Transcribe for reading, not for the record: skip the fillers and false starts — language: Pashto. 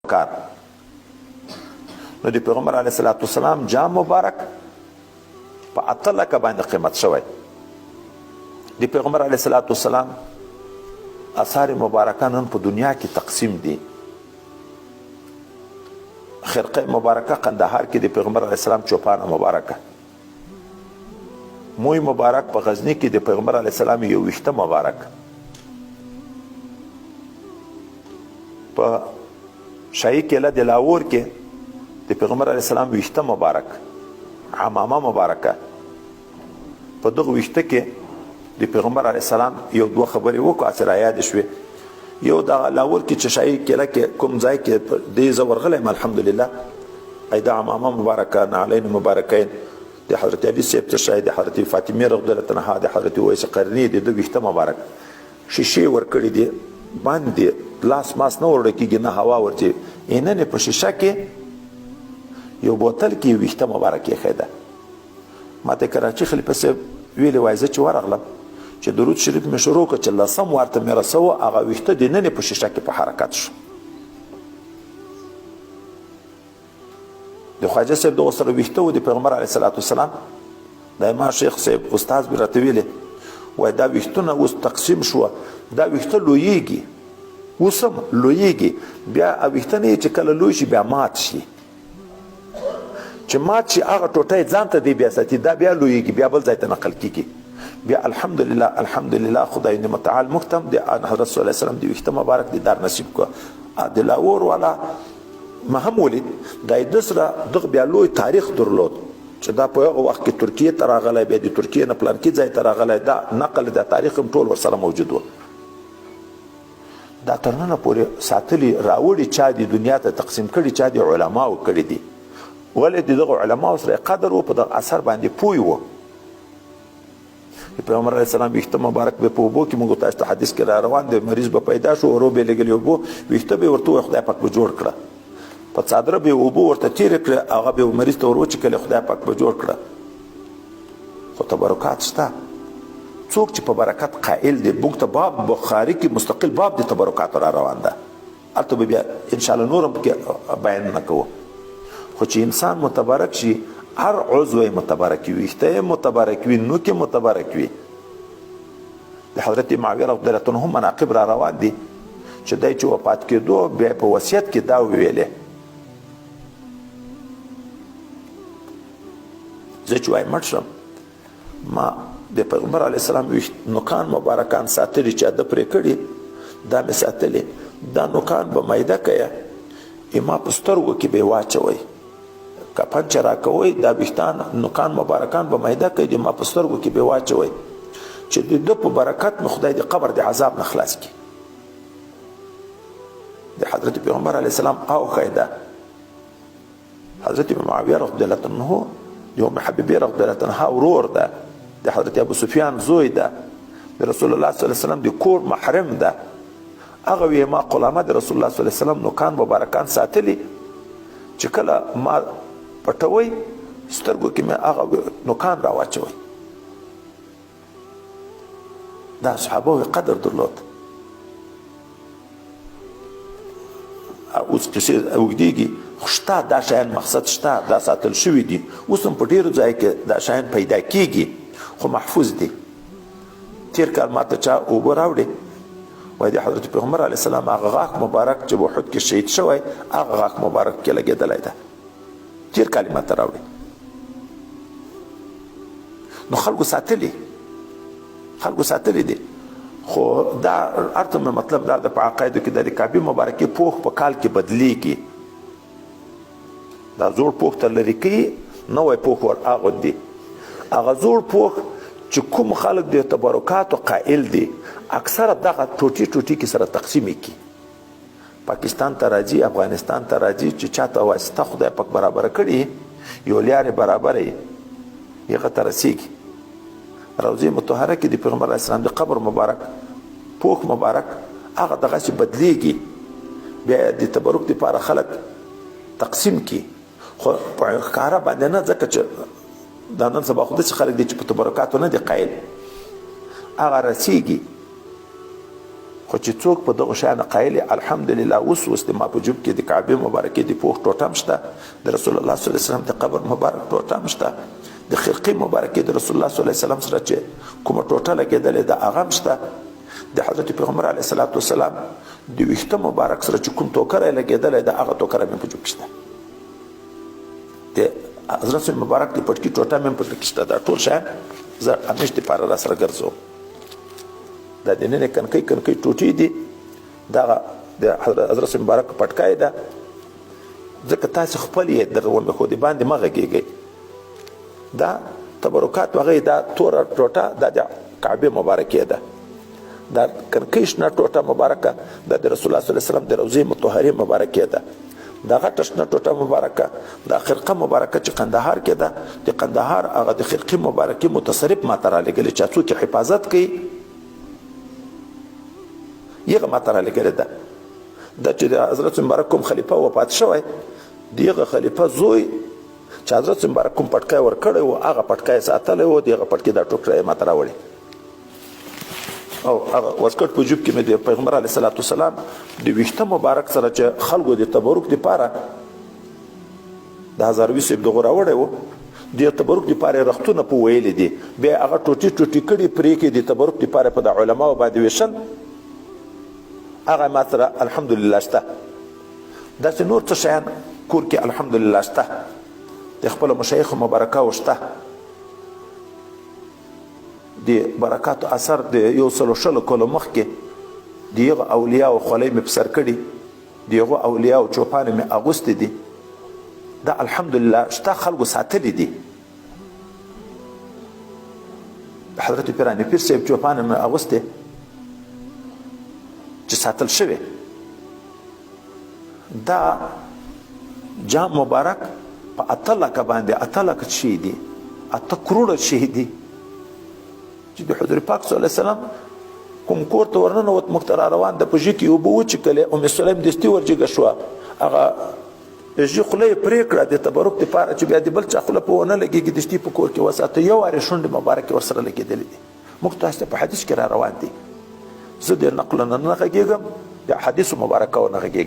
پکار. نو د پیغمبر علیه الصلاة والسلام جام مبارک په 8 لکه باندې قیمت شوی. د پیغمبر علیه الصلاة والسلام اثار مبارکه نن په دنیا کې تقسیم دي. خرقه مبارکه قندهار کې د پیغمبر علیه السلام چوپانه مبارکه، موی مبارک په غزنی کې د پیغمبر علیه السلام یو ویښته مبارک، په شاهي کېله د لاهور کې د پیغمبر علیه السلام ویښته مبارک، عمامه مبارکه. په دغه ویښته کې د پیغمبر علیه السلام یو دوه خبرې وکړه چې را یادې شوې. یو دغه لاهور کې چې شاهي کېله کې کوم ځای کې دی، زه ورغلی یم الحمدلله. ای دا عمامه مبارکه، نعلین مبارکین، د حضرت علي صاحب څه شی، د حضرت فاطمې رضی الله عنها، د حضرت اویس قرني د ده ویښته مبارک، شیشې ورکړي دي، بند دي، لاس ماس نه وړل کېږي، نه هوا ورځي. ایننې په شیشه کې یو بوتل کې ویښته مبارک ایښی ده. ما ته کراچي خلیفه صاحب ویلي، وایي زه چې ورغلم، چې درود شریف مې شروع کړ، چې لسم وار ته مې رسوه، هغه ویښته د ننې په شیشه کې په حرکت شو. د خواجه صاحب دغه سره ویښته و د پیغمبر علیه الصلاة والسلام. د امام شیخ صاحب استاد به راته ویلي، وایي دا ویښتونه اوس تقسیم شوه، دا ویښته لویږي، اوس هم لویږي، بیا ویښته نه چې کله لوی شي بیا مات شي، چې مات شي هغه ټوټه یې ځان ته دی بیا ساتي، دا بیا لویږي، بیا بل ځای ته نقل کیږي. بیا الحمدلله، الحمدلله، خدای متعال موږ ته هم د حضرت صلی الله علیه وسلم د ویښته مبارک دیدار نصیب کړ. د لاهور والا ما هم ولید، دا یې ده سره دغه بیا لوی تاریخ درلود چې دا په هغه وخت کې ترکیې ته راغلی، بیا د ترکیې نه پلانکي ځای ته راغلی، دا نقل دا تاریخ هم ټول ورسره موجود و. دا تر ننه پورې ساتلي راوړي چا دي، دنیا ته تقسیم کړي چا دي؟ علماو کړي دي. ولې؟ د دغه علماو سره قدر و، په دغه اثر باندې پوه و. د پیغمبر علیه السلام ویښته مبارک به په اوبو کې، موږ تاسو ته حدیث کې را روان دی، مریض به پیدا شو، ورو به لګلې اوبو ویښته به ورته ووایي، خدای پاک به جوړ کړه. په څادر به اوبو ورته تېرې کړې، هغه به مریض ته ور وچکلې، خدای پاک به جوړ کړه. خو تبرکات شته، څوک چې په برکت قائل دی. موږ ته باب بخاري کې مستقل باب د تبرکاتو را روان ده، هلته به بیا انشاءالله نور هم پکې بیانونه کوو. خو چې انسان متبرک شي، هر عضو یې متبرک وي، ویښته یې متبرک وي، نوک یې متبرک وي. د حضرت معاویه رضی الله عنه مناقب را روان دي چې دی چې وفات کېدو، بیا په وصیت کې دا وویلې، زه چې وایم مړ شم، ما د پیغمبر علیه السلام نوکان مبارکان ساتلي چې ده پرې کړي، دا مې ساتلي، دا نوکان به میده کیه، ما په سترګو کې به واچوئ، کفن چې راکوئ، دا ویښتان نوکان مبارکان به میده کوي، د ما په سترګو کې به واچوئ چې د ده په برکت مې خدای د قبر د عذاب نه خلاص کړي. د حضرت پیغمبر علیه السلام اوښی ده. حضرت معاویه رضی الله عنه د ام حبیبې رضی الله عنها ورور ده، د حضرت ابو سفیان زوی ده، د رسول الله صلی الله علیه وسلم د کور محرم ده. هغه وی ما قلامه د رسول الله صلی الله علیه وسلم نوکان مبارکان ساتلي، چې کله ما پټوي، سترګو کې مې هغه نوکان راواچوي. دا صحابه قدر درلود. اوس قصې اوږدېږي، خو شته دا شیان، مقصد شته، دا ساتل شوي دي. اوس هم په ډېرو ځای کې دا شیان پیدا کیږي، خو محفوظ دي. تیر کال ما ته چا اوبه راوړې، وایي د حضرت پیغمبر علیه السلام هغه غاښ مبارک چې احد کې شهید شوی، هغه غاښ مبارک کې لګېدلی ده. تیر کال یې ما ته راوړې. نو خلکو ساتلي، خلکو ساتلي دي. خو دا ارته مې مطلب دا د په عقایدو کې د کعبې مبارکې پوښ په کال کې بدلیږي. دا زوړ پوښ ته لرې کوي، نوی پوښ ور اغوندي. هغه زوړ پوښ چې کوم خلک د تبرکاتو قائل دي، اکثره دغه ټوټې ټوټې کې سره تقسیمې کړي. پاکستان ته راځي، افغانستان ته راځي، چې چاته واسطه خدای پاک برابره کړي، یو لیارې برابرې هغه ته رسیږي. روضې مطهره کې د پیغمبر علیه السلام د قبر مبارک پوښ مبارک هغه دغسې بدلیږي، بیا د تبرک دپاره خلک تقسیم کړي، خو په ښکاره باندې نه، ځکه چې دا نن سبا خو داسې خلک دي چې په تبرکاتو نه دي قایل. هغه رسیږي. خو چې څوک په دغو شیانو قایل الحمدلله اوس اوس د ما په جوب کې د کعبې مبارکې د پوښ ټوټه هم شته، د رسول الله صلی الله علیه وسلم د قبر مبارک ټوټه هم شته، د خرقې مبارکې د رسول الله صلی الله علیه وسلم سره چې کومه ټوټه لګېدلې ده هغه هم شته، د حضرت پیغمبر علیه الصلاة والسلام د ویښته مبارک سره چې کوم توکری لګېدلی ده هغه توکری مې په جوب کې شته، د حضرت مبارک د پټکي ټوټه مې په کې شته. دا ټول شیان زه همیش دپاره را سره ګرځوم. دا د ننې کنکۍ کنکۍ ټوټې دي، دغه د حضرت مبارک پټکی ده، ځکه تاسې خپل یې دغه ومې خو د باندې مه غږېږئ. دا تبرکات وغه دا توره ټوټه دا د کعبې مبارکې ده، دا کنکۍ شنه ټوټه مبارکه دا د رسول الله صلی الله علیه وسلم د روضې مطهرې مبارکې ده، دا غټه شنه ټوټه مبارکه دا خرقه مبارکه چې قندهار کې ده، د قندهار هغه د خرقې مبارکې متصرف ماته رالیږلې چې څوک حفاظت کوي یغه ماته رالیږلې ده. دا چې د حضرت مبارک کوم خلیفه وفات شوی د هغه خلیفه زوی چې حضرت مبارک کوم پټکی ورکړی و هغه پټکی ساتلی و، د هغه پټکي دا ټوکړه یې ماته راوړې او هغه واسکټ په جیب کې مې د پیغمبر علیه الصلاة والسلام د ویښته مبارک سره چې خلکو د تبرک دپاره د هزاروي صاحب دغه راوړی و، د تبرک دپاره یې رختونه په ویلي دي، بیا هغه ټوټې ټوټې کړي پرې کې د تبرک دپاره په د علماو باندې ویشل، هغه ما سره الحمدلله شته. داسې نور څه شیان کور کې الحمدلله شته، د خپلو مشایخو مبارکاو شته. د برکاتو اثر د یو سلو شلو کلو مخکې د هغو اولیاو خولۍ مې په سر کړي، د هغو اولیاو چوپانې مې اغوستې دي، دا الحمدلله شته، خلکو ساتلي دي. د حضرت پیراني پیر صاحب چوپانې مې اغوستې چې ساتل شوې. دا جام مبارک په 8 لکه باندې، 8 لکه شي دي، 8 کروړه شي دي چې د حضور پاک صلی الله علیه وسلم کوم کور ته ورننوت، موږ ته را روان د په ژي کې اوبه وچکلې، ام سلیم دستي ورجګه شوه، هغه د ژي خوله یې پرې کړه د تبرک دپاره چې بیا د بل چا خوله په ونه لګېږي، دستي په کور کې وساته. یو وارې شونډې مبارکې ورسره لګېدلې دي. موږ تاسو ته په حدیث کې را روان دي. زه د نقلونه نه غږېږم، د حدیثو مبارکاو نه غږېږم.